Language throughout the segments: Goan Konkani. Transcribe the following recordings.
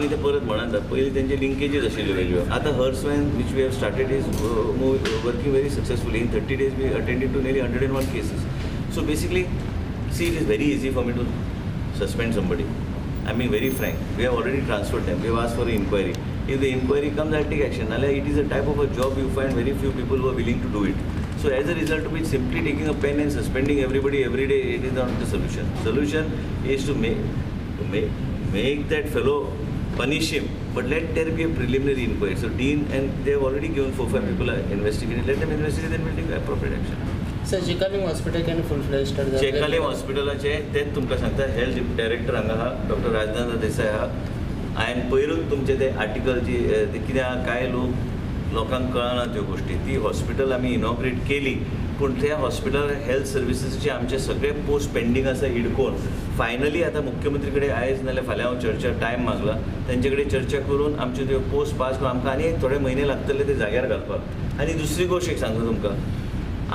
आमी ते परत म्हणनात. पयलीं तेंचे लिंकेजीस आशिल्ल्यो वेगळ्यो. आतां hearse van which we have started is working very successfully. In 30 days we attended to nearly 101 cases. So basically, see, it is very easy for me to suspend somebody. I'm being very frank. We have already transferred them. We have asked for an inquiry. If the inquiry comes, I'll take action. Nala, it is a type of a job you find very few people who are willing to do it. So as a result of it, simply taking a pen and suspending everybody every day, it is not the solution. Solution is to make that fellow, punish him, but let there be a preliminary inquiry. So dean and they have already given four, five people are investigated. Let them investigate, then we'll take appropriate action. Sir, Chicalim hospital can full fledge start? Chicalim हॉस्पिटलाचे तेच तुमकां सांगता, हेल्थ डायरेक्टर हांगा आहा, डॉक्टर राजनंद देसाय आहा. हांवें पयरूच तुमचे ते आर्टिकल जी ते कितें आहा, कांय लोक लोकांक कळना त्यो गोश्टी. ती हॉस्पिटल आमी इनॉग्रेट केली, पूण त्या हॉस्पिटल हेल्थ सर्विसीसचे आमचे सगळे पोस्ट पेंडींग आसा इडकोन. फायनली आतां मुख्यमंत्री कडेन आयज नाल्यार फाल्यां हांव चर्चा टायम मागला, तेंचे कडेन चर्चा करून आमच्यो त्यो पोस्ट पास करून आमकां आनी एक थोडे म्हयने लागतले ते जाग्यार घालपाक. आनी दुसरी गोश्ट एक सांगता तुमकां,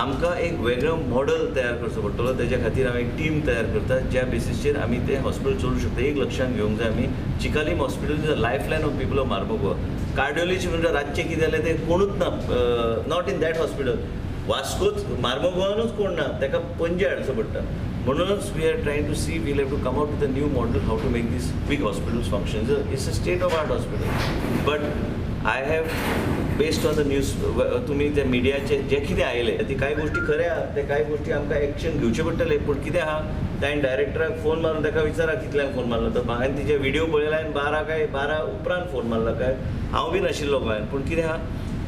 आमकां एक वेगळो मॉडल तयार करचो पडटलो. तेज्या खातीर आमी एक टीम तयार करता, ज्या बेसीसचेर आमी तें हॉस्पिटल चलोवंक शकता. एक लक्षांत घेवंक जाय आमी, Chicalim hospital is a lifeline of people of Marmugao. Cardiology म्हणजे रातचें कितें जालें तें कोणूच ना, not in that hospital, वास्कोच मार्मगोवानूच कोण ना, ताका पणजे हाडचो पडटा. म्हणूनच we are trying to see, we'll have to come out with a new model how to make this big hospitals function. It's a state of art hospital, but I have, based on the news, तुमी त्या मिडियाचे जे कितें आयले, ती कांय गोश्टी खऱ्यो आहा, ते कांय गोश्टी आमकां एक्शन घेवचे पडटले. पूण कितें आहा, ताणें डायरेक्टराक फोन मारून ताका विचारा कितल्यांक फोन मारलो तो. हांवें तिचे व्हिडिओ पळयला आनी 12 काय 12 उपरांत फोन मारला काय, हांव बी नाशिल्लो गोंयान. पूण कितें आहा,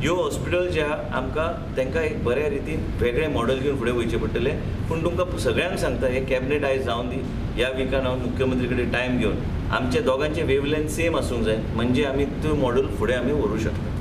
ह्यो हॉस्पिटल जे आहा, आमकां तांकां एक बऱ्या रितीन वेगळें मॉडल घेवन फुडें वयचें पडटलें. पूण तुमकां सगळ्यांक सांगता, हें कॅबिनेट आयज जावन दी, ह्या विकान हांव मुख्यमंत्री कडेन टायम घेवन आमचे दोगांचे वेवलेंथ सेम आसूंक जाय, म्हणजे आमी त्यो मॉडल फुडें आमी व्हरूंक शकता.